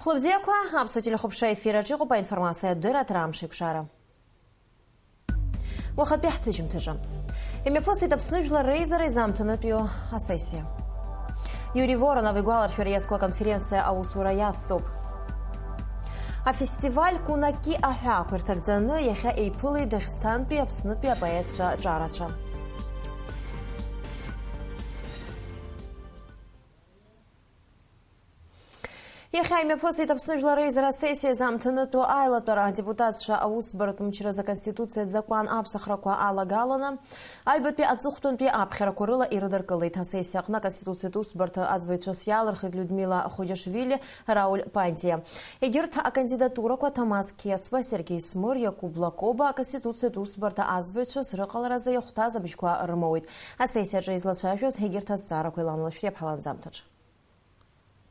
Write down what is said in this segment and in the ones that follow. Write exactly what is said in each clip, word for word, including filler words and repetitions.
Хәлыбзиақәа, Аԥсуа телехәаԥшра ефир аҿы иҟоуп аинформациатә дырраҭара Амш еиқәшара. Уахатәи ҳҭыжьымҭаҿы. Имҩаԥысит Аԥсны Жәлар Реизара изаамҭанытәиу асессиа. Иури Воронов игәаларшәара иазку аконференциа аусура иацҵоуп. Афестиваль Кунаки аҳәаақәа ирҭагӡаны иахьа еиԥылеит Дагестантәи Аԥснытәи апоетцәа ҿарацәа. Иахьа имҩаԥысит Аԥсны Жәлар Реизара асессиа азы аамҭанытәу аилатәара. Адепутатцәа аусбаратә мчразы Аконституциатә закәан аԥсахрақәа алагаланы, аҩбатәи аҵыхәтәантәи аԥхьарақәа рыла ирыдыркылеит. Асессиа аҟны Аконституциатә усбарҭа аӡбаҩцәас иаалырхит Людмила Хоџьашвили, Рауль Пантиа. Егьырҭ акандидатурақәа Ҭамаз Қьецба, Сергеи Смыр, Иакуб Лакоба Аконституциатә усбарҭа аӡбаҩцәас рыҟаларазы иахәҭаз абжьқәа рымоуит. Асессиаҿы излацәажәоз егьырҭ азҵаарақәа иламлашәа иаԥҳаланӡамҭаҿ.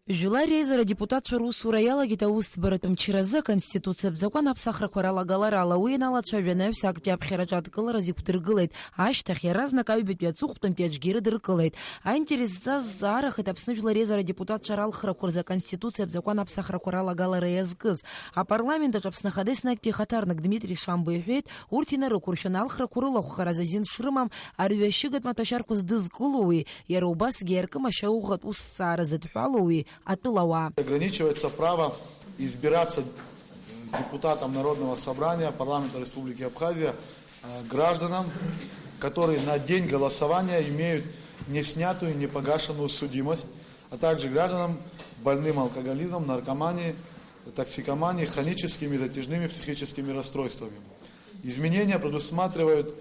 Жәлар реизара адепутатцәа русура иалагеит аусӡбаратә мчразы Аконституциатә закәан аԥсахрақәа ралагаларала. Уи иналацәажәа анаҩс актәи аԥхьараҿы адкылара зықәдыргылеит. Ашьҭахь иаразнак аҩбатәи аҵыхәтәантәи аҿгьы ирыдыркылеит. Аинтерес зҵаз зҵаарахеит Аԥсны Жәлар реизара адепутатцәа ралхрақәа рзы Аконституциатә закәан аԥсахрақәа ралагалара иазкыз. Апарламент аҿы Аԥсны Ахада еснагьтәи ихаҭарнак Дмитри Шамба иҳәеит, урҭ инарықәыршәаны алхрақәа рылахәхараз азин шрымам, арҩашьыгатә маҭәашьарқәа здызкылоуи, иара убасгьы иаркым ашьауӷатә усҭҵаара зыдҳәалоуи атәылауаа. Ограничивается право избираться депутатом Народного собрания Парламента Республики Абхазия, э, гражданам, которые на день голосования имеют неснятую, непогашенную судимость, а также гражданам, больным алкоголизмом, наркоманией, токсикоманией, хроническими затяжными психическими расстройствами. Изменения предусматривают,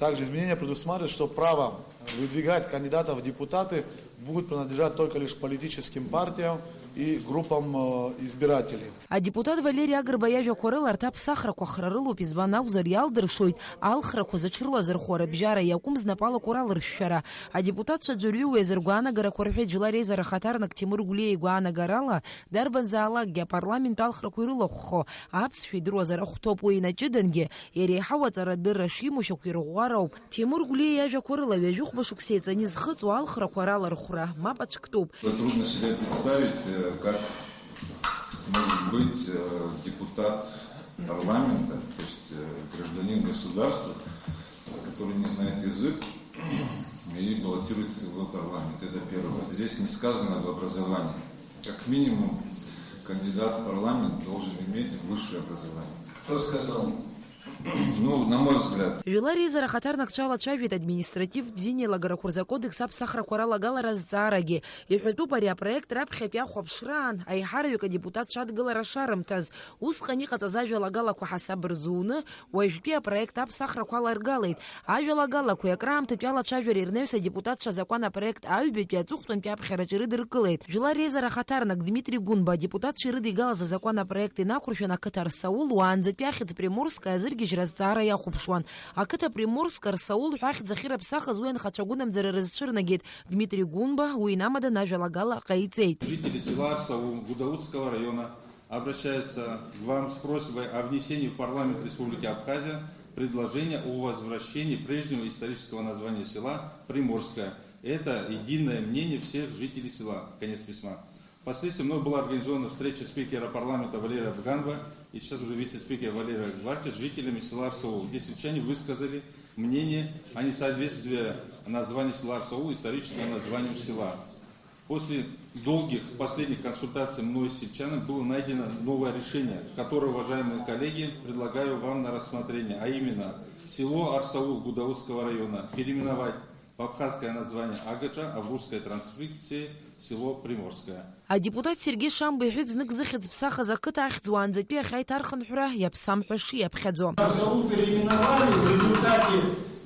также изменения предусматривают, что право выдвигать кандидатов в депутаты будут принадлежать только лишь политическим партиям и группам, э, избирателей. Адепутат Валери Агрба иажәақәа рыла, арҭ аԥсахрақәа хра рылоуп, избан акәзар, иалдыршоит алхрақәа зыҽрылазырхәо рыбжьара иакәым знапы алаку ралыршәшәара. Адепутатцәа аӡәырҩы уи азы ргәаанагарақәа рҳәеит. Жәлар реизара ахаҭарнак Тимур Гәлиа игәаанагарала, дарбанзаалакгьы апарламент алхрақәа ирылахәхо аԥсшәа идыруазар ахәҭоуп. Уи инаҷыдангьы, иреиҳау аҵарадырра шимоу шьақәирӷәӷәароуп. Тимур Гәлиа иажәақәа рыла, ҩажәи хәба шықәса еиҵаны изхыҵуа алхрақәа ралархәра мап ацәктәуп. Трудно себе представить, э, как может быть, э, депутат парламента, то есть, э, гражданин государства, который не знает язык и баллотируется в парламент. Это первое. Здесь не сказано об образовании. Как минимум, кандидат в парламент должен иметь высшее образование. Кто сказал? Ну, на мой взгляд. Жәлар реизара ахаҭарнакцәа алацәажәеит административтә бзианеилагарақәа рзы акодекс аԥсахрақәа ралагалара азҵаарагьы. Иҳәатәуп, ари апроект раԥхьатәи ахәаԥшраан аиҳараҩык адепутатцәа адгылара шарымҭаз. Усҟан иҟаҵаз ажәалагалақәа ҳасаб рзуны, уажәтәи апроект аԥсахрақәа аларгалеит. Ажәалагалақәеи акраамҭатәи алацәажәареи рнаҩс адепутатцәа азакәан апроект аҩбатәи аҵыхәтәантәи аԥхьараҿы ирыдыркылеит. Жәлар реизара ахаҭарнак Дмитри Гәынба адепутатцәа ирыдигалаз азакәан апроект инақәыршәан, ақыҭа Арсаул, уаанӡатәи ахьӡ Приморская азыргьежьра азҵаара иахәаԥшуан. Ақыҭа Приморская Арсаул ҳәа ахьӡ ахьырыԥсахыз уи анхацәа гәынамӡара рызцәырнагеит. Дмитрий Гәынба уи инамадан ажәалагала ҟаиҵеит. Жители села Арсаул Гудаутского района обращаются к вам с просьбой о внесении в парламент Республики Абхазия предложения о возвращении прежнего исторического названия села Приморское. Это единое мнение всех жителей села. Конец письма. Впоследствии мной была организована встреча спикера парламента Валерия Абганова и сейчас уже вице-спикера Валерия Гварти с жителями села Арсаул, где сельчане высказали мнение о несоответствии названия села Арсаул историческому названию села. После долгих последних консультаций мной с сельчанами было найдено новое решение, которое, уважаемые коллеги, предлагаю вам на рассмотрение, а именно село Арсаул Гудаутского района переименовать в абхазское название Агача, а в русской транскрипции село Приморское. Адепутат Сергеи Шамба иҳәеит, знык зыхьӡ ԥсахыз ақыҭа ахьӡ уаанӡатәи ахьаиҭархынҳәра иаԥсам ҳәа шиаԥхьаӡо. Арсаул переименовали в результате,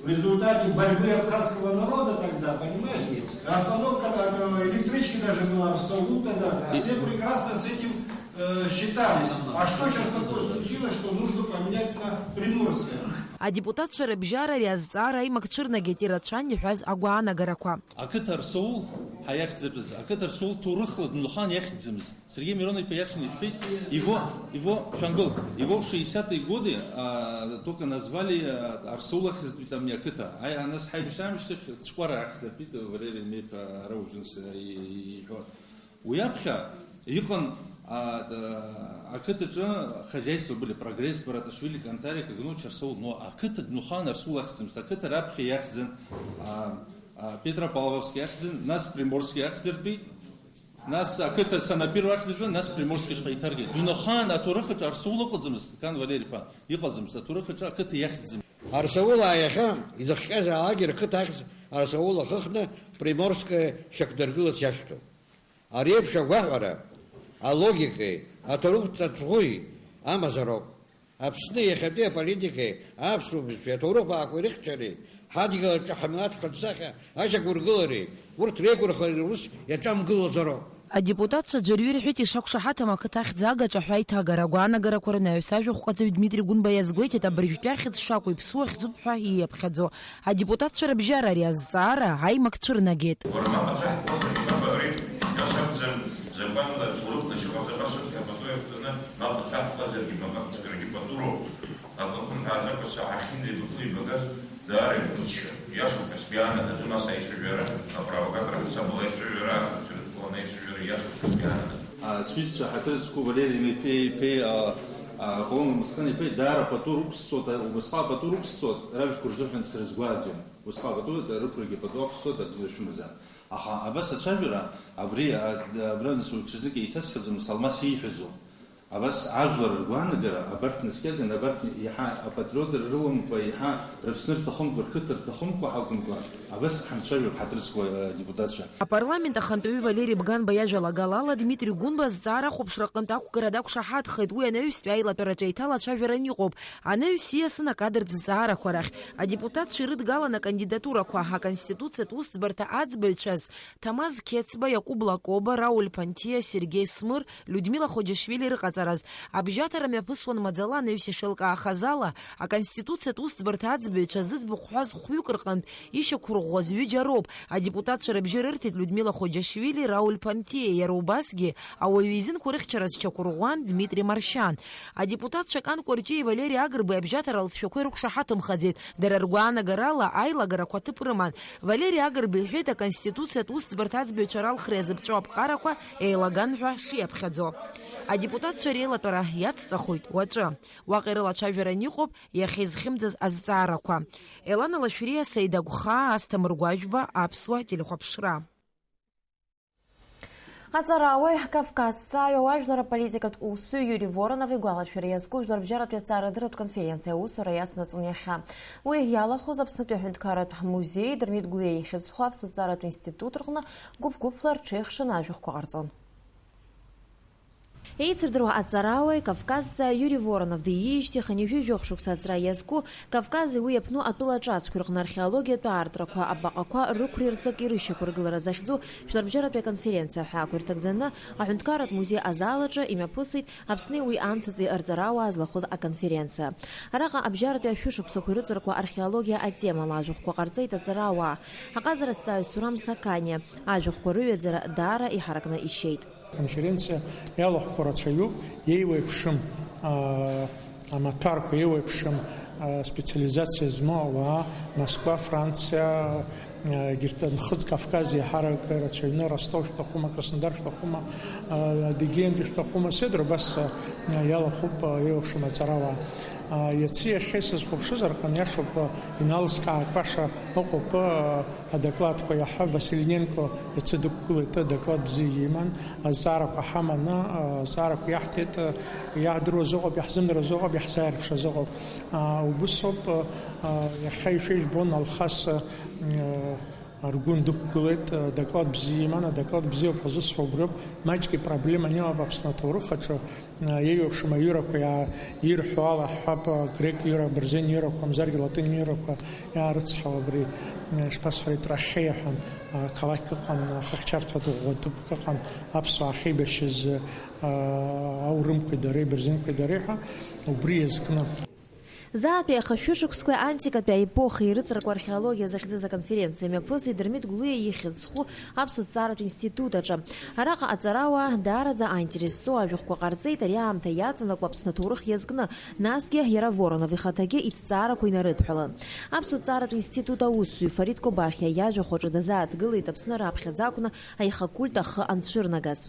в результате борьбы абхазского народа тогда, понимаешь? Остановка, э, электрички даже была Арсаул тогда. Все прекрасно с этим, э, считались. А что сейчас такое случилось, что нужно поменять на Приморское? Адепутатцәа рыбжьара ари азҵаара аимак цәырнагеит ирацәан иҳәаз агәаанагарақәа. Ақыҭа Арсаул ҳәа иахьӡатәыз, ақыҭа Арсаул ҭоурыхла Дунхан иахьӡӡамызт. Сергей Миронов иашаны иҳәеит, его, его, шәангыл, его в шестидесятые годы, а, только назвали, а, Арсаул ахьӡатәи там ақыҭа. Ай, а нас ҳаибашьра аамышьҭахь Цәкәара ахьӡатәит, Валерий Меиԥа ара уажәы нас и-, и-, иҳәо. Уи аԥхьа Иҟан, а, а, ақыҭаҿы хозяйство были, Прогресс, Бараташвили, Кантари, Кагнучи, Арсаул. Но ақыҭа днухан Арсаул ахьӡымызт. Ақыҭа раԥхьа иахьӡын, а, а, Петропавловски ахьӡын, нас Приморски ахьӡыртәит, нас ақыҭа Санапиру ахьӡыртәын, нас Приморски шҟа иҭаркит. Днухан аҭоурых аҿы Арсаул ыҟаӡамызт, Кан Валери-иԥа, иҟаӡамызт. Аҭоурых аҿы ақыҭа иахьӡым. Арсаулаа иахьа изыхҟьаз алагер қыҭа ахьӡ Арсаул ахыхны Приморское шьақәдыргылац иашьҭоуп. Ари еиԥш агәаҳәара алогикеи аҭоурыхтә ҵаҵӷәеи амазароуп. Аԥсны иахьатәи аполитикеи аԥсуа бызшәеи аҭоурых баақәа ирыхьчареи ҳадгьыл аҿы ҳамилаҭ хынҭсахьа ашьақәыргылареи урҭ реиқәырхареи рус иаҿамгылаӡароуп. Адепутатцәа аӡәырҩы ирҳәеит ишақәшаҳаҭым ақыҭа ахьӡ агаҿа ҳәа аиҭагара, агәаанагарақәа рнаҩс ажәахә ҟаҵаҩ Дмитри Гәынба иазгәеиҭеит, абыржәтәи ахьӡ шакәу иԥсуа хьӡуп ҳәа ииаԥхьаӡо. Адепутатцәа рыбжьара ари азҵаара аимак цәырнагеит. Уара мап аҿаҳкуазаргьы, мап абри, нас акәӡам, закәанла аҭоурых даҽа ҟаҵа-ҟаҵаӡа пату иақәтәаны, мап аҿаҳкуазаргьы, мап аҿаҳкуазаргьы патуроуп. Акы хынҳәааӡакәа саҳахьынӡа игәыԥла ибагаз даара игәырччо, иашоуп ҳәа сгәы иаанагӡом ас аицәажәара, апровокатор ҳасабала аицәажәара, ақәцәыртәыланы аицәажәара иашоуп ҳәа сгәы иаанагӡом. Сҩызцәа ҳаҭыр зқәу Валери Меҭеи-иԥеи, а, а, Ҟолон Мысҟан-иԥеи даара пату рықәсҵоит, убасҟак пату рықәсҵоит, ражәқәа рзыҳәан срызгәааӡом. Усҟак пату, рықәрагьы пату ақәсҵоит, абзиара шәымазаап. Аха абас ацәажәара, абри, а, абра нас ҽазнык еиҭасҳәаӡом, Салмас ииҳәазоуп. Абас ажәлар ргәаанагара, абарҭ наскьаганы, абарҭ иаҳа апатриотра рыламкәа, иаҳа рыԥсны рҭахымкәа, рқыҭа рҭахымкәа ҳакәымкәа, абас ҳанцәажәап ҳаҭыр зқәу, а, адепутатцәа. Апарламент ахантәаҩы Валери Бганба иажәалагалала, Дмитри Гәынба азҵаара ахәаԥшра аҟынтә ақәгара дақәшаҳаҭхеит, уи анаҩстәи аилатәараҿы еиҭалацәажәаран иҟоуп. Анаҩс ииасын акадртә зҵаарақәа рахь. Адепутатцәа ирыдгалан акандидатурақәа, Аконституциатә усӡбарҭа аӡбаҩцәаз Ҭамаз Қьецба, Иакәыба Лакоба, Рауль Ԥанҭиа, Сергеи Смыр, Людмила Хоџьашвили рыҟаҵараз. Абжьаҭара мҩаԥысуан маӡала, анаҩс ишеилкаахаз ала, Аконституциатә усӡбарҭа аӡбаҩцәа зыӡбахә ҳәаз хәҩык рҟынтә ишьақәырӷәӷәаз ҩыџьа роуп. Адепутатцәа рыбжьы рырҭеит Людмила Хоџьашвили, Рауль Ԥанҭиа, иара убасгьы ауаҩы изинқәа рыхьчара зчақәырӷәӷәан Дмитри Маршьан. Адепутатцәа Кан Кәарҷиеи Валери Агрбеи абжьаҭара алҵшәақәа ирықәшаҳаҭымхаӡеит. Дара ргәаанагарала, аилагарақәа ҭыԥ рыман. Валери Агрба иҳәеит, Аконституциатә усӡбарҭа аӡбаҩцәа ралхра иазыԥҵәо аԥҟарақәа еилаган ҳәа шиаԥхьаӡо. Адепутатцәа реилатәара иацҵахоит уаҵәы. Уаҟа ирылацәажәаран иҟоуп иахьа изхьымӡаз азҵаарақәа. Елана Лашәриа, Саида Гәхаа, Асҭамыр Гәажәба, Аԥсуа телехәаԥшра. Аҵарауаҩ, Кавказҵааҩ, ауаажәлар аполитикатә усзуҩ Иури Воронов игәалашәара иазку жәларбжьаратәи аҵаарадырратә конференциа аусура иацнаҵон иахьа. Уи иалахәыз Аԥснытәи аҳәынҭқарратә музеи Дырмит Гәлиа ихьӡ зху аԥсуа ҵааратә институт рҟны гәыԥ-гәыԥла рҽеихшаны ажәахәқәа ҟарҵон. Еицырдыруа аҵарауаҩ, кавказҵааҩ Иури Воронов диижьҭеи хынҩажәи жәохә шықәса аҵра иазку Кавкази уи иаԥну атәыла ҿацқәеи рҟны археологиатә аартрақәа, абаҟақәа рықәреи рҵаки рышьақәыргылара захьӡу жәларбжьаратәи аконференциа ҳәа ақәирҭагӡаны Аҳәынҭқарратә музеи азал аҿы имҩаԥысит Аԥсни уи анҭыҵи рҵарауаа злахәыз аконференциа. Араҟа абжьаратәи ашәышықәсақәа ирыҵаркуа археологиа атемала ажәахәқәа ҟарҵеит аҵарауаа. Аҟазара аҭҵааҩ Сурам Саканиа ажәахәқәа рыҩаӡара даара иҳаракны ишьеит. Аконференциа иалахәқәа рацәаҩуп, еиуеиԥшым, аа, амаҭәарқәа, еиуеиԥшым, аа, специализациа змоу ауаа, Москва, Франциа, аа, егьырҭ Нхыҵ Кавказ еиҳарак рацәаҩны, Ростов шәҭахума, Краснодар шәҭахума, аа, Адыгеиантәи шәҭахума, седр убас, аа, иалахәуп, аа, еиуеиԥшым аҵарауаа. Аа, иаци иахьеи сызхәаԥшызар, аха иашоуп, аа, иналыскаакәаша ыҟоуп, аа, Адокладқәа иаҳа Васильненко иацы дықәгылеит, адоклад бзиа иман, азҵаарақәа ҳаманы, азҵаарақәа иаҳҭеит, иаҳдыруаз ыҟоуп, иаҳзымдыруаз ыҟоуп, иаҳзааирԥшыз ыҟоуп. Убыс ауп, иахьа ишәа ижәбон Алхас Аргәын дықәгылеит, адоклад бзиа иман, адоклад бзиоуп ҳәа зысҳәо убриоуп, маҷк ипроблема имоуп Аԥсны аҭоурых аҿы, Еиуеиԥшым аҩырақәа иаа-, ирҳәо ала ҳҳәап, грек ҩыра, бырзен ҩырақәа, мзаргьы латын ҩырақәа иаарыцҳау абри, шԥасҳәари, Трахеиа ҳәа, ақалақьк ыҟан, ахыхьчарҭа ӷәӷәа ҭыԥк ыҟан, аԥсуаа ахьеибашьыз, аурымқәеи дареи, бырзенқәеи дареи ҳәа, убри иазкны. Заатәи аха шәышықәсқәеи антикатәи аепохеи рыҵаркуа археологиа захьӡыз аконференциа мҩаԥысит Дырмит Гәлиа ихьӡ зху аԥсуа ҭҵааратә институт аҿы. Араҟа аҵарауаа даараӡа аинтерес зҵоу ажәахәқәа ҟарҵеит, ари аамҭа иаҵанакуа Аԥсны аҭоурых иазкны, насгьы иара Воронов ихаҭагьы иҭҵаарақәа инарыдҳәалан. Аԥсуа ҭҵааратә институт аусзуҩ Фарид Кобахиа иажәахә аҿы дазааҭгылеит Аԥсны раԥхьаӡа акәны аихакульт ахы анцәырнагаз.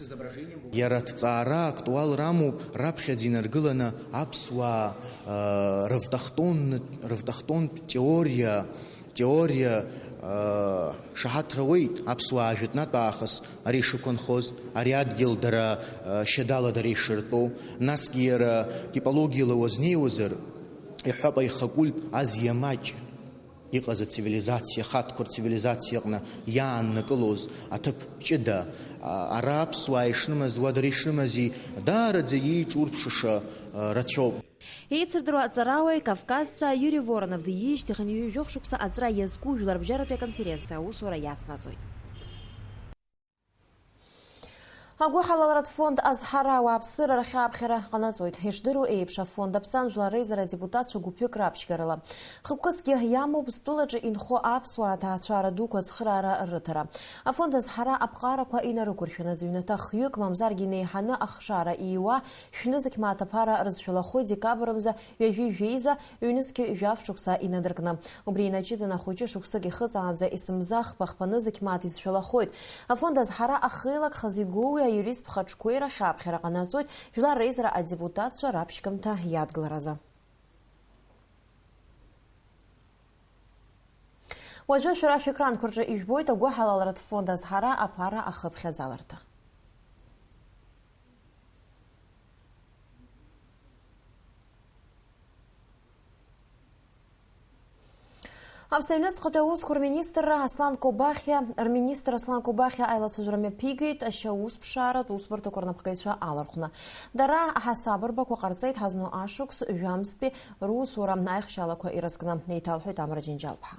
Иара аҭҵаара актуалра амоуп, раԥхьаӡа инаргыланы аԥсуаа, ыы, рывтахтонн-, рывтахтонтә теориа, теориа, ыы, шаҳаҭра уеит, аԥсуаа жәытәнатә аахыс ари ишықәынхоз, ари адгьыл дара, ыы, шьадала дара ишыртәу, насгьы иара типологиала уазнеиуазар, иҳәап, аихакульт азиа маҷ. Иҟаз ацивилизациа, ахаҭқәа рцивилизациаҟны иааннакылоз аҭыԥ ҷыда, а, ара аԥсуаа ишрымаз, уа дара ишрымази, даараӡа иеиҿурԥшыша, а, рацәоуп. Еицырдыруа аҵарауаҩ, кавказҵаа Иури Воронов диижьҭеи хынҩажәи жәохә шықәса аҵра иазку жәларбжьаратәи аконференциа аусура иацнаҵоит. Агәыҳалалратә фонд Азҳара ауааԥсыра рахьааԥхьара ҟанаҵоит. Ишдыру еиԥш, афонд аԥҵан жәлар реизара адепутатцәа гәыԥҩык раԥшьгарала. Хықәкысгьы иамоуп зтәылаҿы инхо аԥсуаа аҭаацәара дуқәа ацхыраара рыҭара. Афонд Азҳара аԥҟарақәа инарықәыршәаны аӡә ҩнаҭа хҩык, мамзаргьы инеиҳаны ахшара ииуа, шәнызқь мааҭ аԥара рызшәалахоит декабр мза ҩажәи жәеиза ҩнызқь жәаф шықәса инадыркны. Убри инаҷыданы ахәыҷы шықәсык ихыҵаанӡа есымза хԥа-хԥа нызқь мааҭ изшәалахоит. Афонд Азҳара ахеилак хазигоуи аиуристтә хаҿқәеи рахь аԥхьара ҟанаҵоит, жәлар реизара адепутатцәа раԥшьгамҭа иадгыларазы. Уажәы шәара шәекранқәа рҿы ижәбоит агәыҳалалратә фонд Азҳара аԥара ахыԥхьаӡаларҭа. Аԥсны аҩныҵҟатәи аусқәа рминистрра Аслан Кобахиа, рминистр Аслан Кобахиа аилацәажәара мҩаԥигеит ашьаусԥшааратә усбарҭақәа рнапхгаҩцәа алархәны. Дара аҳасабырбақәа ҟарҵеит ҳазну ашықәс жәамзтәи русура аихшьалақәа ирызкны, еиҭалҳәеит Амра Џьынџьал-ԥҳа.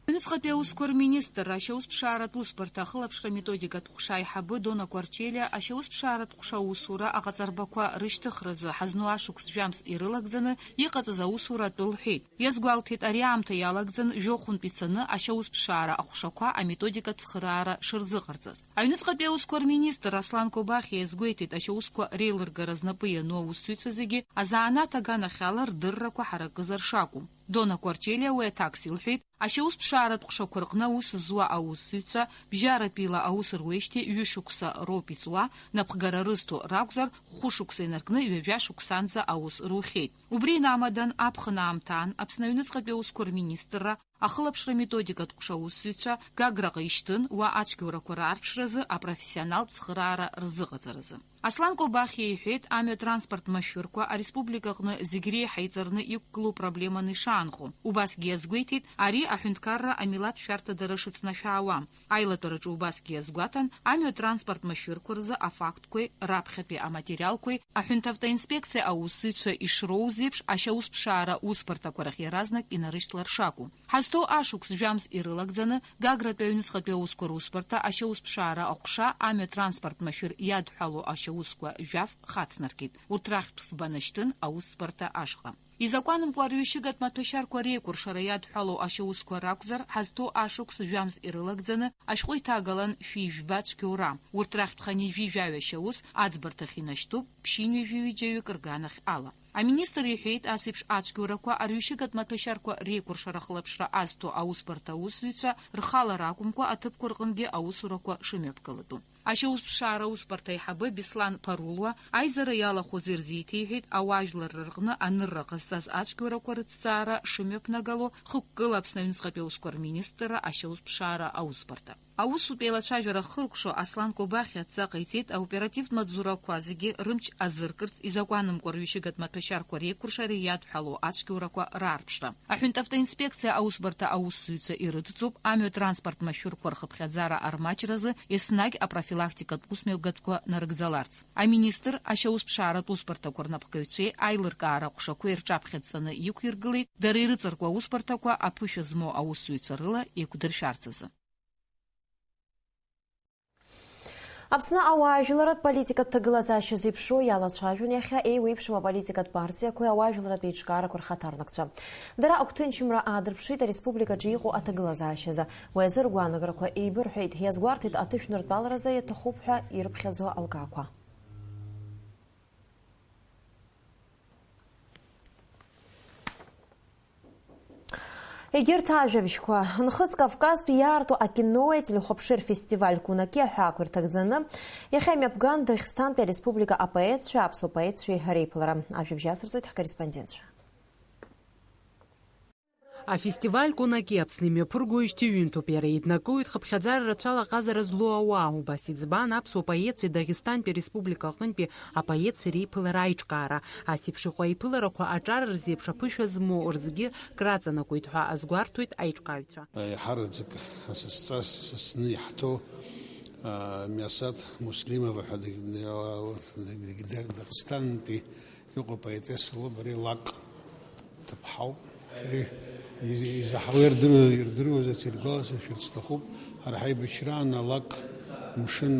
Аҩныҵҟатәи аусқәа рминистрра ашьаусԥшааратә усбарҭа ахылаԥшра методикатә ҟәша аиҳабы Дона Кәарчелиа ашьаусԥшааратә ҟәша аусура аҟаҵарбақәа рышьҭыхразы ҳазну ашықәс жәамс ирылагӡаны иҟаҵаз аусура атәы лҳәеит. Иазгәалҭеит, ари аамҭа иалагӡан жәохәынтә ицаны ашьаусԥшаара аҟәшақәа аметодикатә цхыраара шырзыҟарҵаз. Аҩныҵҟатәи аусқәа рминистр Аслан Кобахиа иазгәеиҭеит, ашьаусқәа реилыргара знапы иану аусзуҩцәа зегьы азанааҭ аганахьала рдыррақәа ҳаракызар шакәу. Дона Кәарчелиа уи аҭакс илҳәеит, ашьаусԥшааратә ҟәшақәа рҟны аус зуа аусзуҩцәа, бжьаратәиала аус руеижьҭеи ҩышықәса роуп иҵуа, напхгара рызҭо ракәзар, хәышықәса инаркны ҩажәа шықәсанӡа аус рухьеит. Убри инамадан, аԥхын аамҭаан Аԥсны аҩныҵҟатәи аусқәа рминистрра ахылаԥшра методикатә ҟәша аусзуҩцәа Гаграҟа ишьҭын, уа ацәгьоурақәа раарԥшразы апрофессионалтә цхыраара рзыҟаҵаразы. Аслан Кобахиа иҳәеит, амҩатранспорт машәырқәа ареспублика аҟны зегь реиҳа иҵарны иқәгылоу проблеманы ишаанхо. Убасгьы иазгәеиҭеит, ари аҳәынҭқарра амилаҭ шәарҭадара шыцнашәаауа. Аилатәараҿы убасгьы иазгәаҭан, амҩатранспорт машәырқәа рзы афактқәеи раԥхьатәи аматериалқәеи аҳәынҭавтоинспекциа аусзуҩцәа ишроуз еиԥш, ашьаусԥшаара усбарҭақәа рахь иаразнак инарышьҭлар шакәу. Ҳазҭоу ашықәс жәамс ирылагӡаны, Гагратәи аҩныҵҟатәи аусқәа русбарҭа ашьаусԥшаара аҟәша амҩа транспорт машәыр иадҳәало ашьаусқәа жәаф хацнаркит. Урҭ рахьтә фба нашьҭын аусӡбарҭа ашҟа. Изакәанымкәа арҩышьыгатә маҭәашьарқәа реикәыршара иадҳәало ашьаусқәа ракәзар, ҳазҭоу ашықәс жәамс ирылагӡаны ашәҟәы иҭагалан шәи жәба цәгьоура. Урҭ рахьтә хынҩажәи жәаҩа ашьаус аӡбарҭахь инашьҭуп, ԥшьынҩажәи ҩыџьаҩык рганахь ала. Аминистр иҳәеит, ас еиԥш ацәгьоурақәа арҩышьыгатә маҭәашьарқәа реикәыршара ахылаԥшра азҭо аусбарҭа аусзуҩцәа рхала ракәымкәа, аҭыԥқәа рҟынгьы аусурақәа шымҩаԥгалатәу. Ашьаусԥшаара аусбарҭа аиҳабы Беслан Парулуа аизара иалахәыз ирзеиҭеиҳәеит, ауаажәларра рҟны анырра ҟазҵаз ацәгьоурақәа рыҭҵаара шымҩаԥнагало хықәкыла Аԥсны аҩныҵҟатәи аусқәа рминистрра ашьаусԥшаара аусбарҭа. Аусутә еилацәажәара ахыркәшо Аслан Кобахьиа адҵа ҟаиҵеит, аоперативтә маҵзурақәа зегьы рымч азыркырц, изакәанымкәа рҩышьыгатә маҭәашьарқәа реикәыршара иадҳәало ацәгьоурақәа раарԥшра. Аҳәынҭавтоинспекциа аусбарҭа аусзуҩцәа ирыдҵоуп амҩа транспорт машәырқәа рхыԥхьаӡара армаҷразы еснагь апрофилактикатә усмҩаԥгатәқәа нарыгӡаларц. Аминистр ашьаусԥшааратә усбарҭақәа рнапхгаҩцәеи аилыркаара ҟәшақәеи рҿаԥхьа дҵаны иқәиргылеит, дара ирыҵаркуа аусбарҭақәа аԥышәа змоу аусзуҩцәа рыла еиқәдыршәарц азы. Аԥсны ауаажәларратә политикатә ҭагылазаашьа зеиԥшроу иалацәажәон иахьа еиуеиԥшым аполитикатә партиақәеи ауаажәларратә еиҿкаарақәа рхаҭарнакцәа. Дара агәҭынчымра аадырԥшит ареспубликаҿы иҟоу аҭагылазаашьазы. Уи азы ргәаанагарақәа еибырҳәеит, иазгәарҭеит аҭышәныртәаларазы иаҭахуп ҳәа ирыԥхьаӡо алкаақәа. Егьырҭ ажәабжьқәа. Нхыҵ Кавказтә иаарту акинои ателехәаԥшреи рфестиваль Кунаки аҳәаақәа ирҭагӡаны, иахьа имҩаԥган Дагестантәи ареспублика апоетцәеи аԥсуа поетцәеи реиԥылара. Ажәабжь ацырҵоит ҳкорреспондентцәа. Афестиваль Кунаки Аԥсны имҩаԥыргоижьҭеи ҩынтәуп. Иара еиднакылоит хыԥхьаӡара рацәала аҟазара злоу ауаа, убас иӡбан аԥсуа поетцәеи Дагестантәи ареспублика аҟынтәи апоетцәа реиԥылара аиҿкаара. Ас еиԥш иҟоу аиԥыларақәа аҿар рзеиԥш аԥышәа змоу рзгьы краҵанакуеит ҳәа азгәарҭоит аиҿкааҩцәа. Еиҳараӡак асасҵас сасны иаҳҭо, а, Миасаҭ Муслимова ҳәа даг-, даг-, даг-, Дагестантәи иҟоу поетесса лоуп, ари Лак ҭыԥҳауп. Ари из-, изаҳауа ирдыруа, ирдыруазарц, иргәаласыршәарц сҭахуп. Ҳара ҳаибашьраан Лак мшын,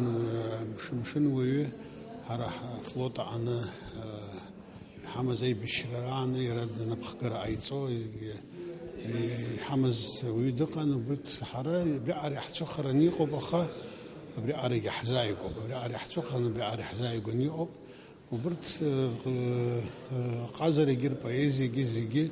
мш-, мшынуаҩы, ҳара ҳфлот аҟны, а, иҳамаз аибашьраан иара данаԥхгара ҟаиҵо, и-, и-, иҳамаз ауаҩы дыҟан, убырҭ ҳара абриаҟара иаҳцәыхараны иҟоуп, аха абриаҟарагьы ҳзааигәоуп, абриаҟара иаҳцәыхараны абриаҟара иаҳзааигәаны иҟоуп. Убырҭ, э, э, ҟазарагьы рпоезиагьы зегьы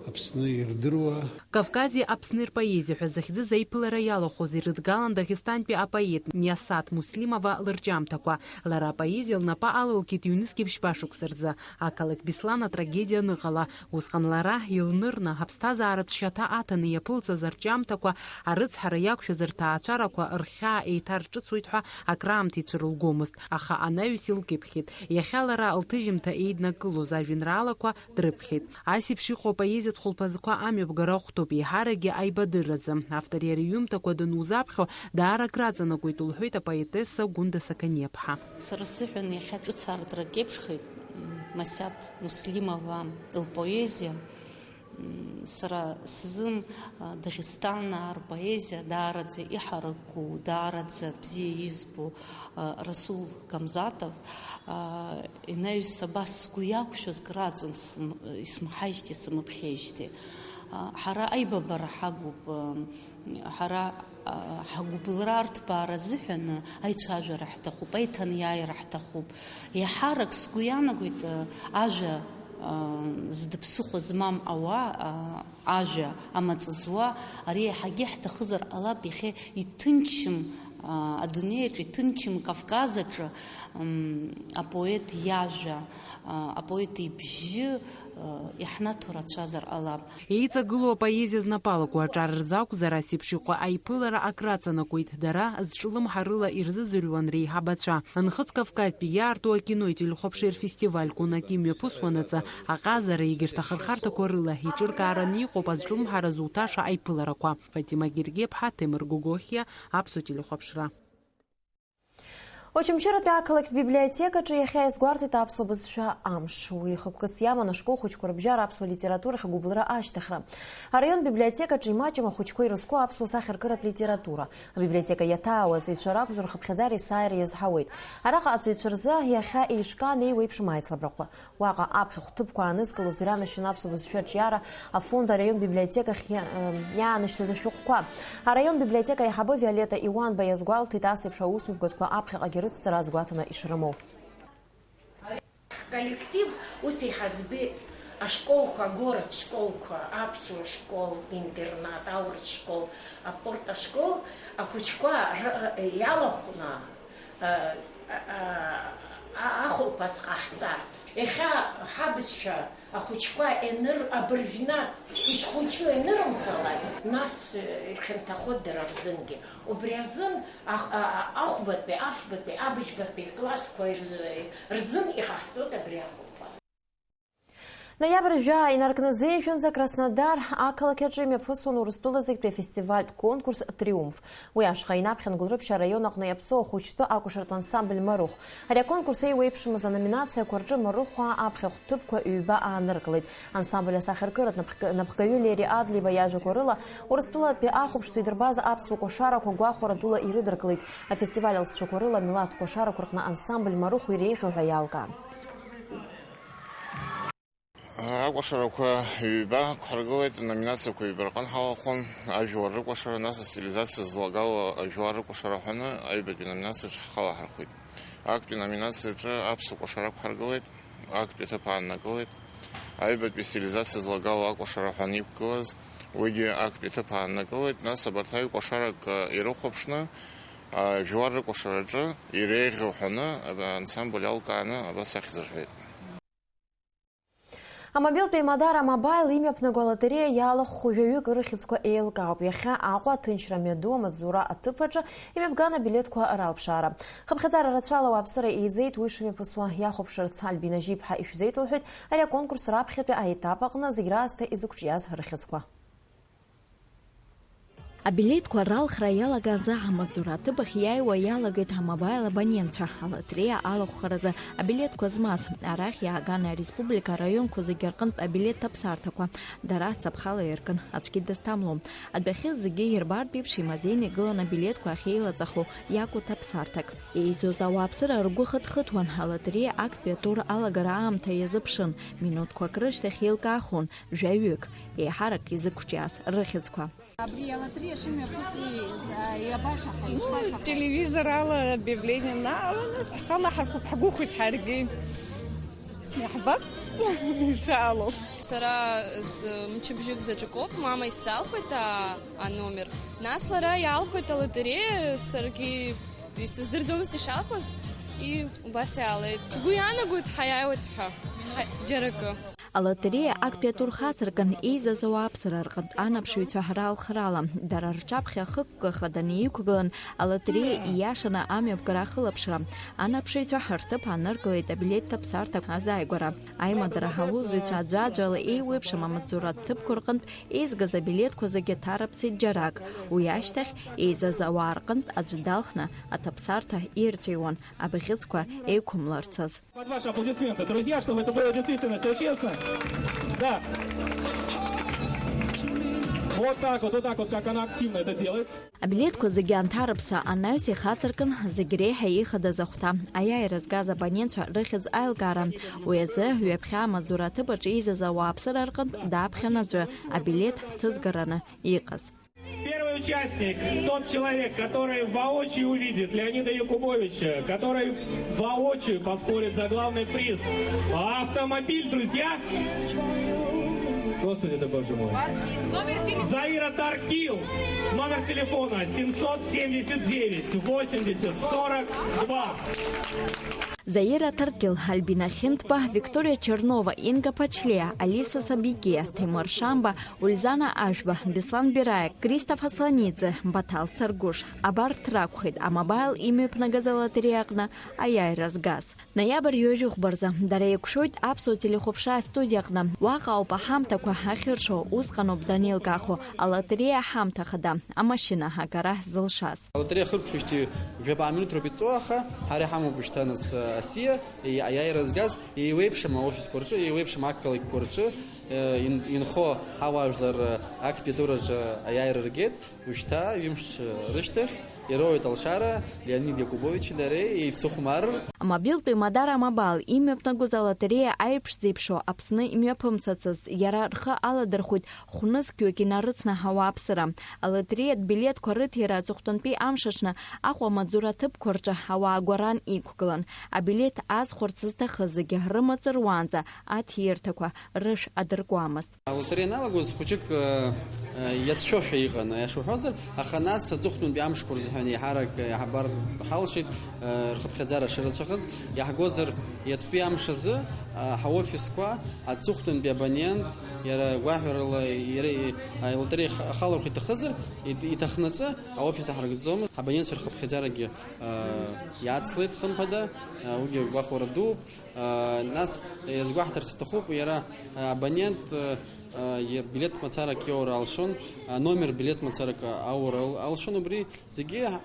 Аԥсны ирдыруа. Кавкази Аԥсни рпоезиа ҳәа захьӡыз аиԥылара иалахәыз ирыдгалан Дагестантәи апоет Миасаҭ Муслимова лырҿиамҭақәа. Лара апоезиа лнапы алалкит ҩнызқьи ԥшьба шықәса рзы. Ақалақь Беслан атрагедиа аныҟала, усҟан лара илнырны, аԥсҭазааратә шьаҭа аҭаны иаԥылҵаз арҿиамҭақәа арыцҳара иақәшәаз рҭаацәарақәа рхьаа еиҭарҿыцуеит ҳәа акраамҭа ицәырылгомызт, аха анаҩс илкьыԥхьит. Иахьа лара лҭыжьымҭа еиднакылоз ажәеинраалақәа дрыԥхьеит. Ас еиԥш иҟоу апоезиатә хәылԥазқәа амҩаԥгара ахәҭоуп, еиҳаракгьы аибадырразы. Автор иара иҩымҭақәа данузаԥхьо, даара акраҵанакуеит, лҳәеит апоетесса Гәында Сақаниаԥҳа. Сара сзыҳәан иахьа ҿыц аартра кеиԥшхеит, м, Масиаҭ Муслимова лпоезиа. М, сара сзын, а, Дагестанаа рпоезиа даараӡа иҳараку, даараӡа бзиа избо, а, Расул Гамзатов, а, инаҩс абас сгәы иақәшәаз краҵон, см-, исмаҳаижьҭеи сымԥхьеижьҭеи. А, ҳара аибабара ҳагуп, а, ҳара, а, ҳгәыбылра арҭбаара азыҳәан аицәажәара ҳҭахуп, аиҭанеиааира ҳҭахуп. Еиҳарак сгәы иаанагоит, а, ажәа, а, зда ԥсыхәа змам ауаа, а, ажәа амаҵ зуа, ари еиҳагьы ҳҭахызар ҟалап, иахьа иҭынчым, а, адунеиаҿ иҭынчым Кавказ аҿы, м, апоет иажәа, а, апоет ибжьы, а, иаҳнаҭо рацәазар ҟалап. Еиҵагылоу апоезиа знапы алаку аҿар рзы акәзар, ас еиԥш иҟоу аиԥылара акраҵанакуеит, дара зҿлымҳарыла ирзыӡырҩуан реиҳабацәа. Нхыҵ Кавказтәи иаарту акинои телехәаԥшреи рфестиваль Кунаки мҩаԥысуанаҵы, аҟазара егьырҭ ахырхарҭақәа рыла иҿыркаараны иҟоуп азҿлымҳара зуҭаша аиԥыларақәа. Фатима Гергеԥҳа, Ҭемыр Гогохиа, Аԥсуа телехәаԥшра. Очамчыратәи ақалақьтә библиотекаҿы иахьа иазгәарҭеит аԥсуа бызшәа амш. Уи хықәкыс иаман ашкол хәыҷқәа рыбжьара аԥсуа литературахь агәыбылра ашьҭыхра. Араион библиотекаҿы имаҷым ахәыҷқәа ирызку аԥсуа сахьаркыратә литература. Абиблиотека иаҭаау аҵаҩцәа ракәзар, рхыԥхьаӡара есааира иазҳауеит. Араҟа аҵаҩцәа рзы иахьа еишкан еиуеиԥшым аицлабрақәа. Уаҟа аԥхьахә ҭыԥқәа аанызкылоз иранашьан аԥсуа бызшәа аҿиара афонд араион библиотекахь иа-, м, иаанашьҭыз ашәҟәқәа. Араион библиотека аиҳабы Виолетта Иуанба иазгәалҭеит ас еиԥш аусмҩаԥгатәқәа аԥхьаҟагьы рыцҵара азгәаҭаны ишрымоу. Ҳколлектив ус иҳаӡбеит, ашколқәа, агород школқәа, аԥсуа школ, интернат, аурыс школ, апорт ашкол, ахәыҷқәа р-, иалахәны, а, а, а, ахәылԥаз ҟаҳҵарц. Иахьа ҳабызшәа ахәыҷқәа ианыр-, абыржәнатә ишхәыҷу ианырымҵалак, нас, э, ихьанҭахоит дара рзынгьы. Убри азын ах-, а, а, ахәбатәи, афбатәи, абыжьбатәи классқәа ирзы-, рзын иҟаҳҵоит абри ахәылԥаз. Ноиабр жәаа инаркны зеижәынӡа Краснодар ақалақь аҿы имҩаԥысуан Урыстәыла зегьтәи афестивальтә конкурс Триумф. Уи ашҟа инаԥхьан Гәылрыԥшь араион аҟны иаԥҵоу ахәыҷтәы акәашаратә ансамбль Марыхә. Ари аконкурс еиуеиԥшымыз аноминациақәа рҿы Марыхәаа аԥхьахә ҭыԥқәа ҩба ааныркылеит. Ансамбль асахьаркыратә напхг-, напхгаҩы Лери Адлеиба иажәақәа рыла, Урыстәылатәи ахәаԥшцәа идырбаз аԥсуа кәашарақәа гәахәара дула ирыдыркылеит. Афестиваль алҵшәақәа рыла амилаҭтә кәашарақәа рҟны ансамбль Марыхә иреиӷьу ҳәа иалкаан. Акәашарақәа ҩба ықәҳаргылеит, номинациақәа ҩба рҟны ҳалахәын, ажәлар рыкәашара, нас астилизациа злагало ажәлар рыкәашара ҳәаны аҩбатәи номинациаҿы ҳхалаҳархәит. Актәи номинациаҿы аԥсуа кәашара ықәҳаргылеит, актәи аҭыԥ ааннакылеит. Аҩбатәи астилизациа злагало акәашара ҳәаны иқәгылаз, уигьы актәи аҭыԥ ааннакылеит, нас абарҭ аҩ кәашарак ирыхәаԥшны, ажәлар рыкәашараҿы иреиӷьу ҳәаны ансамбль алкааны абас ахьӡ рҳәеит. Амобилтә еимадара Амобаил имҩаԥнаго алотереиа иалахәхо жәаҩык рыхьӡқәа еилкаауп. Иахьа Аҟәа аҭынчра мҩаду амаҵзура аҭыԥ аҿы имҩаԥган абилеҭқәа ралԥшаара. Хыԥхьаӡара рацәала ауааԥсыра еизеит уи шымҩаԥысуа иахәаԥшырц. Альбина Жьиԥҳа ишәзеиҭалҳәеит ари аконкурс раԥхьатәи аетап аҟны зегь раасҭа изықәҿиаз рыхьӡқәа. Абилеҭқәа ралхра иалагаанӡа амаҵзура аҭыԥахь иааиуа иалагеит амобаил абонентцәа. Алотереиа алахәхаразы абилеҭқәа змаз, арахь иааган ареспублика араионқәа зегьы рҟынтә абилеҭ ҭаԥсаарҭақәа дара ацаԥхала иркын, аӡәгьы дызҭамлом. Адәахьы зегьы ирбартә еиԥш имазеины игылан абилеҭқәа ахьеилаҵахо иакәу ҭаԥсаарҭак. Еизоз ауааԥсыра ргәы хыҭхыҭуан, алотереиа актәи атур алагара аамҭа иазыԥшын, минуҭқәак рышьҭахь еилкаахон жәаҩык, еиҳарак изықәҿиаз рыхьӡқәа. Абри алотереиа шымҩаԥысуеи, а, иабашахеи, ишԥашахеи? Телевизор ала объявление нааланы, ҳхалаҳархәып, ҳгәыхәит ҳаргьы. Иаҳбап, иншаалло. Сара зы мчыбжьык заҵәыкоуп, мама исзалхәеит а-, аномер. Нас лара иалхәеит алотереиа, саргьы исыздырӡомызт ишалхәыз, и убас иаалеит. Сгәы иаанагоит, ҳаиааиуеит ҳәа, ҳа-, џьара акы. Алотереиа актәи атур хацыркын еизаз ауааԥсыра рҟынтә анаԥшыҩцәа ралхрала, дара рҿаԥхьа хықәкы хаданы иқәгылан алотереиа ииашаны амҩаԥгара ахылаԥшра. Анаԥшыҩцәа рҭыԥ ааныркылеит абилеҭ ҭаԥсаарҭа азааигәара. Аимадара аусзуҩцәа аӡәаӡәала еиуеиԥшым амаҵзура ҭыԥқәа рҟынтә еизгаз абилеҭқәа зегьы ҭарыԥсеит џьарак. Уи ашьҭахь еизаз ауаа рҟынтә аӡә далхны аҭаԥсаарҭа ирҵәиуан, абӷьыцқәа еиқәымларцаз. Под ваши аплодисменты, друзья, чтобы это было действительно всё честно. Да. Вот так вот, вот так вот, как она активно это делает. Абилеҭқәа зегьы анҭарыԥса анаҩс ихацыркын зегь реиҳа ихадаз ахәҭа, аиааира згаз абонентцәа рыхьӡ аилкаара. Уи азы ҩаԥхьа амаҵзура аҭыԥ аҿы еизаз ауааԥсыра рҟынтә дааԥхьан аӡәы абилеҭ ҭызгараны иҟаз. Первый участник, тот человек, который воочию увидит Леонида Якубовича, который воочию поспорит за главный приз. Автомобиль, друзья! Господи ты, Боже мой. Заира Таркил. Номер телефона семьсот семьдесят девять восемьдесят сорок два. Заира Таркил, Альбина Хинтба, Виктория Чернова, Инга Пачлеа, Алиса Сабике, Темур Шамба, Ульзана Ашәба, Беслан Бераиа, Кристоф Асланиӡе, Баҭал Царгәыш, абарҭ ракәхеит амобаил имҩаԥнагаз алотереиа аҟны аиааира згаз. Ноиабр ҩажәи хәба рзы дара еиқәшәоит аԥсуа телехәаԥшра астудиа аҟны. Уаҟа ауп аҳамҭақәа ахьыршо, усҟаноуп данеилкаахо алотереиа аҳамҭа хада, амашьына агара зылшаз. Алотереиа хыркәшоижьҭеи жәабаҟа минуҭ роуп иҵоу, аха ҳара иҳамоуп шьҭа нас, асиа, аиааира згаз, еиуеиԥшым аофисқәа рҿы, еиуеиԥшым ақалақьқәа рҿы, ин-, инхо ҳауаажәлар актәи атураҿы аиааира ргеит. Ушьҭа ҩымш рышьҭахь ироуеит алшара, Леонид Иакубовичи дареи еицыхәмарыртә. Амобилтәи Мадара Мобаил имҩаԥнагоз алотереиа аиԥш зеиԥшроу Аԥсны имҩаԥымсацызт, иара рхы аладырхәит хәнызқьҩык инарыцны ауааԥсыра. Алотереиатә билеҭқәа рыҭира аҵыхәтәантәи амш аҽны Аҟәа амаҵзура аҭыԥқәа рҿы ауаа гәаран иқәгылан. Абилеҭ азхәарц зҭахыз зегьы рымаҵ руаанӡа аҭирҭақәа рышә адыркуамызт. Алотереиа аналагоз хәыҷык, э, э, иацәшәошәа иҟан, аиаша уҳәозар, аха нас аҵыхәтәантәи амшқәа рзыҳәан еиҳарак, э, иаҳабар ҳалшеит, э, рхыԥхьаӡара шырацәахаз. Иаҳгозар, иацтәи амш азы, а, ҳаофисқәа аҵыхәтәантәи абонент, иара гәаҳәарала иара, а, илотереи х-, ахалархәа иҭахызар, ит-, иҭахнаҵы аофис аҳаракӡомызт. Ҳабонентцәа рхыԥхьаӡарагьы, а, иацлеит, хымԥада, а, уигьы гәахәара дууп. А, нас иазгәаҳҭарц аҭахуп, иара, а, абонент, а, а, иабилеҭ мацарак иоура алшон, а, номер билеҭ мацарак аура ал-, алшон, убри зегьы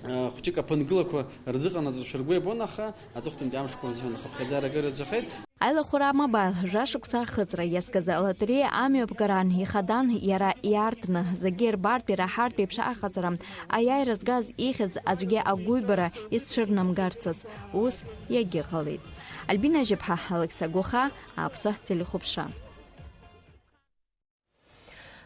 Хәҷык аԥынгылақәа рзыҟанаҵошәа ргәы иабон, аха аҵыхәтәантәи амшқәа рзыҳәан ахыԥхьаӡара акыр рацәахеит. Аилахәыра амобаил, жәашықәса ахыҵра иазкыз алотереиа амҩаԥгараан ихадан иара иаартны, зегьы ирбартә ираҳартә еиԥш аҟаҵара, аиааира згаз ихьӡ аӡәгьы агәыҩбара изцәырнамгарцаз ус иагьыҟалеит. Альбина Жьыԥҳа, Алықьса Гәыха, Аԥсуа телехәаԥшра.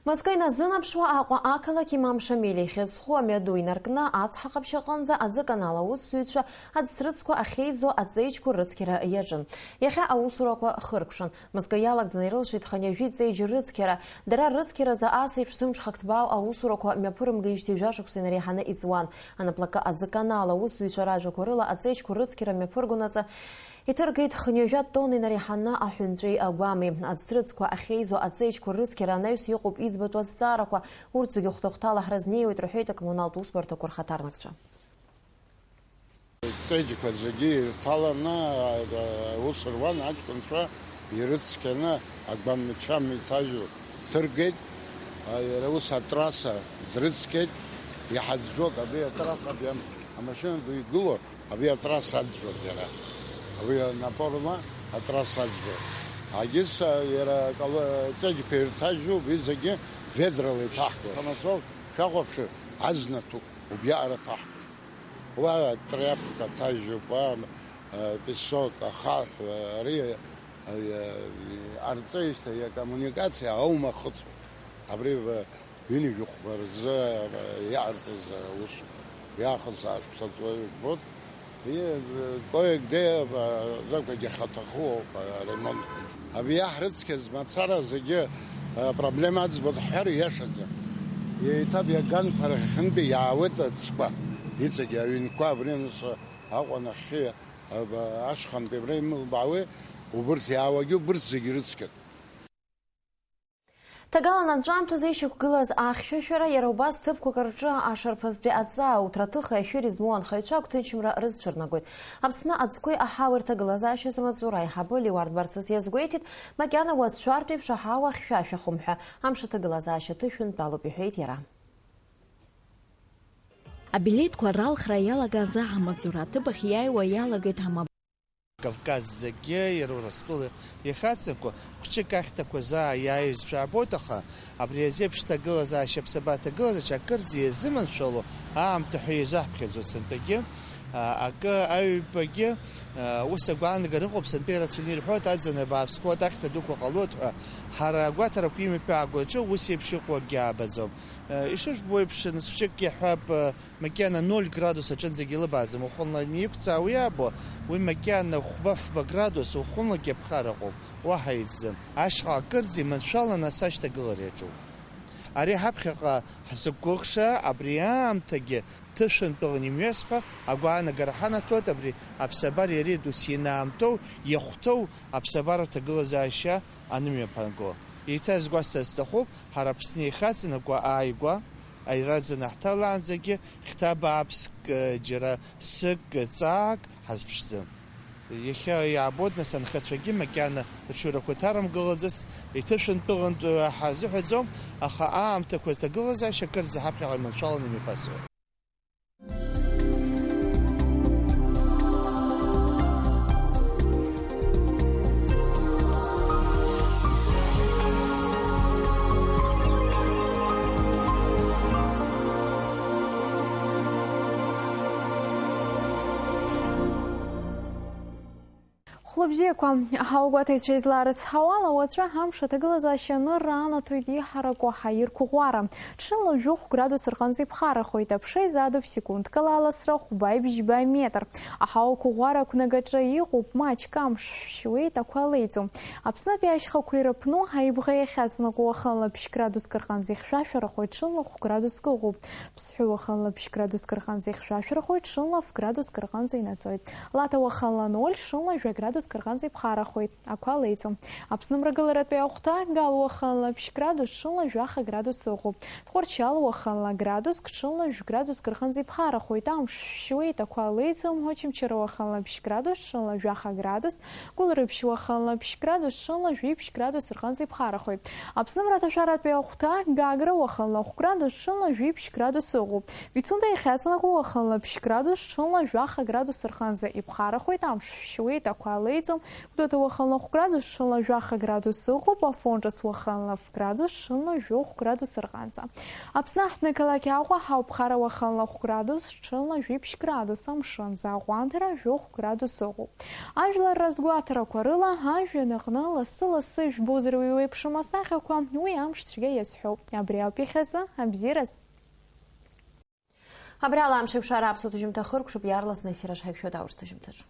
Мызкы иназынаԥшуа Аҟәа ақалақь Имам Шамил ихьӡ зху амҩаду инаркны, ацҳа ҟаԥшь аҟынӡа аӡы канал аусзуҩцәа аӡҭрыцқәа ахьеизо аҵеиџьқәа рыцқьара иаҿын. Иахьа аусурақәа хыркәшан. Мызкы иалагӡаны ирылшеит хынҩажәи ҵеиџь рыцқьара. Дара рыцқьаразы ас еиԥш зымҽхак ҭбаау аусурақәа мҩаԥырымгеижьҭеи жәашықәса инареиҳаны иҵуан. Анаплакы аӡы канал аусзуҩцәа ражәақәа рыла, аҵеиџьқәа рыцқьара мҩаԥырго наҵы, Иҭыргеит хынҩажәа тонна инареиҳаны аҳәынҵәеи агәами. Аӡҭрыцқәа ахьеизо аҵеиџьқәа рыцқьара анаҩс иҟоуп иӡбатәу азҵаарақәа, урҭ зегьы хәҭа-хәҭала ҳразнеиуеит, рҳәеит акоммуналтә усбарҭақәа рхаҭарнакцәа. Аҵеиџьқәа зегьы ирҭаланы, аус руан, аҷкәынцәа ирыцқьаны агәамчам иҭажьу ҭыргеит. Иара ус атрасса дрыцқьеит, иҳаӡәӡәоит абри атрасса, абри ам-, амашьына ду игылоу. Абри атрасса аӡәӡәоуп иара. Абри анапорла атрасса аӡәӡәоуп. Агьыс, а, иара акала-, ҵәеџьқәа ирҭажьу, убри зегьы ведрала иҭаҳкуа. Самосвал шәахәаԥшыр, азна ҭәуп, убриаҟара ҭаҳкуеит. Уа тряпка ҭажьуп, уа, а, песок, ахаҳә, ари, а, а, арҵеижьҭеи акоммуникациа аума хыҵуеит. Абри, а, Ҩынҩажәи хәба рзы иаҟарҵаз аус, ҩаахыс ашықәса ҵуеит, вот. И, кое-где, а, закәагьы хаҭахуоуп, а, аремонт. Абри иаҳрыцқьаз мацара зегьы, а, проблема аӡбоит ҳҳәар ииашаӡам. Еиҭа абри аганқәа рахьынтәи иаауеит аӡқәа, иҵегьы аҩнқәа абри аныс Аҟәа нахьхьи, а, ашьхантәи абра имылбаауеи, убырҭ иаауагьы убырҭ зегьы ирыцқьоит. Ҭагалан анҵәамҭазы ишьақәгылаз ахьшәашәара иара убас ҭыԥқәак рҿы ашарԥазтәи аҵаа уҭраҭыхи ашәыри змоу анхаҩцәа агәҭынчымра рызцәырнагоит. Аԥсны аӡқәеи аҳауеи рҭагылазаашьазы амаҵзура аиҳабы Леуард Барцыц иазгәеиҭеит, макьана уацәшәартә еиԥш аҳауа ахьшәашәахом ҳәа, амш аҭагылазаашьа ҭышәынтәалоуп, иҳәеит иара. Абилеҭқәа ралхра иалагаанӡа амаҵзура аҭыԥахь иааиуа иалагеит амаба. Кавказ зегьы, иара Урыстәыла ихаҵамкәа, хәҷык ахьҭақәа заа иааиз шәаабоит, аха абри азеиԥш ҭагылазаашьа, аԥсабара ҭагылазаашьа акырӡа иазыманшәало аамҭа ҳәа иазаҳԥхьаӡоит сынтәагьы, а, акы аҩбагьы, а, ус агәаанагара ыҟоуп, сынтәа ирацәаны ирҳәоит, аӡын абааԥсқәа, ахьҭа дуқәа ҟалоит ҳәа, ҳара агәаҭарақәа имҩаԥаагоу аҿы ус еиԥш иҟоу акгьы аабаӡом. А, ишыжәбо еиԥш, нас хәҷык иаҳҳәап, а, Макьана ноль градус аҿынӡагьы илыбааӡом, уахынла иқәҵа уи иаабо, уи макьана хәба-фба градус, уахынлагьы аԥхара ыҟоуп, уаҳа иӡӡам. Ашьха акырӡа иманшәаланы ас ашьҭагылара иаҿуп. Ари ҳаԥхьаҟа ҳзықәгәыӷша, абри аамҭагьы ҭышәынтәалан имҩасп ҳәа агәаанагара ҳанаҭоит, абри аԥсабареи иареи дус ианаамҭоу, иахәҭоу аԥсабаратә ҭагылазаашьа анымҩаԥнаго. Еиҭа изгәасҭарц сҭахуп, ҳара Аԥсны ихаҵанакуа ааигәа, аира аӡын ҳҭалаанӡагьы, хьҭа бааԥск, џьара сык, ҵаак ҳазԥшӡам. Иахьа иаабоит, нас, анхацәагьы макьана рҽырақәа ҭарымгалаӡац, иҭышәынтәылантә ҳазыҳәаӡом, аха аамҭақәа рҭагылазаашьа акырӡа ҳаԥхьаҟа иманшәаланы имҩаԥасуеит. Бзиақәа, ҳаугәаҭаҩцәа излаарыцҳауала, уаҵәы амш аҭагылазаашьа анырра анаҭоит иҳараку аҳаирқәа ӷәӷәара. Ҽынла жәохә градус рҟынӡа иԥхарахоит, аԥша изаатуп секундк ала аласра хәба-ибжьба метр. Аҳауақәа ӷәӷәара ақәнагаҿы иҟоуп, маҷк амш шәшьуеит, ақәа леиӡом. Аԥснытәи ашьхақәа ирыԥну аибӷа иахьаҵанакуа уахынла ԥшь градуск рҟынӡа ихьшәашәарахоит, ҽынла хә градуск ыҟоуп. Ԥсҳәы уахынла ԥшь градуск рҟынӡа ихьшәашәарахоит, ҽынла ф градуск рҟынӡа инаӡоит. Лаҭа уахынла ноль, ҽынла жәа градуск рҟынӡа иԥхарахоит, ақәа леиӡом. Аԥсны мрагыларатәи ахәҭа Гал уахынла ԥшь градус, ҽынла жәаха градус ыҟоуп. Тҟәарчал уахынла градуск, ҽынла жәа градуск рҟынӡа иԥхарахоит, амш шәшьуеит, ақәа леиӡом. Очамчыра уахынла ԥшь градус, ҽынла жәаха градус, Гәылрыԥшь уахынла ԥшь градус, ҽынла жәиԥшь градус рҟынӡа иԥхарахоит. Аԥсны мраҭашәаратәи ахәҭа Гагра уахынла хә градус, ҽынла жәиԥшь градус ыҟоуп. Пицунда иахьаҵанакуа уахынла ԥшь градус, ҽынла жәаха градус рҟынӡа иԥхарахоит, амш шәшьуеит, ақәа леиӡом. Гәдоуҭа уахынла хә градус, ҽынла жәаха градус ыҟоуп. Афон Ҿыц уахынла ф градус, ҽынла жәохә градус рҟынӡа. Аԥсны аҳҭнықалақь Аҟәа ҳауԥхара уахынла хә градус, ҽынла жәиԥшь градус, амшынӡы аҟәандара жәохә градус ыҟоуп. Ажәлар разгәаҭарақәа рыла, ажәҩан аҟны лассы-лассы ижәбозар уи уеиԥшым асахьақәа, уи амш цәгьа иазҳәоуп. Абри ауп иахьазы абзиараз. Абри ала амш еиқәшара аԥсуа ҭыжьымҭа хыркәшоуп, иаарласны аефир аҿы ҳаиқәшәоит аурыс ҭыжьымҭаҿы.